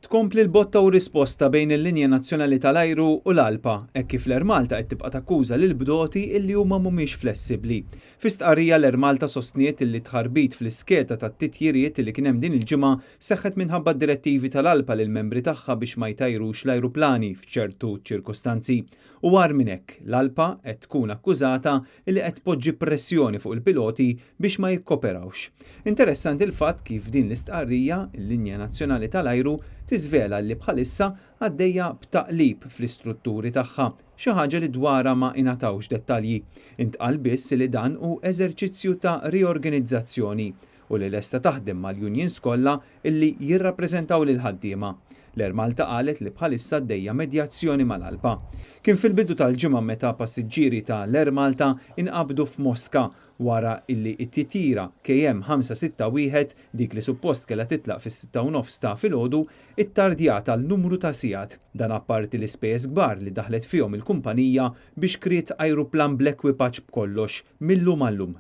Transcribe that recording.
Tkompli l-botta u risposta bejn il-linja nazzjonali tal-ajru u l-ALPA, hekk kif l-Air Malta qed tibqa' takkuża lill-bdoti illi huma mhumiex flessibbli. Fi stqarrija l-Air Malta sostniet illi t-tħarbit fl-iskeda tat-titjiriet li kien hemm din il-ġimgħa seħħet minħabba d-direttivi tal-ALPA lill-membri tagħha biex ma jtajrux l-ajruplani f'ċertu ċirkustanzi. U agħar minn hekk, l-ALPA qed tkun akkużata illi qed tpoġġi pressjoni fuq il-piloti biex ma jikkoperawx. Interessanti l-fatt kif din l-istqarrija, il-linja nazzjonali tal-ajru tiżvela li bħalissa għaddejja b'taqlib fl-istrutturi tagħha, xi ħaġa li dwarha ma ingħatawx dettalji. Intqal biss li dan hu eżerċizzju ta' riorganizzazzjoni u li lesta taħdem mal-unions kollha illi jirrappreżentaw lill-ħaddiema. L-Air Malta qalet li bħalissa għaddejja medjazzjoni mal-ALPA. Kien fil-bidu tal-ġimgħa meta passiġġieri ta' l-Air Malta inqabdu f'Moska wara illi t-titjira KM 561, dik li suppost kellha titlaq fis-6:30 ta' filgħodu, ittardjat għal numru ta' sigħat. Dan apparti l-ispejjeż kbar li daħlet fihom il-kumpanija biex kriet ajruplan bl-ekwipaġġ b'kollox mil-lum għal-lum.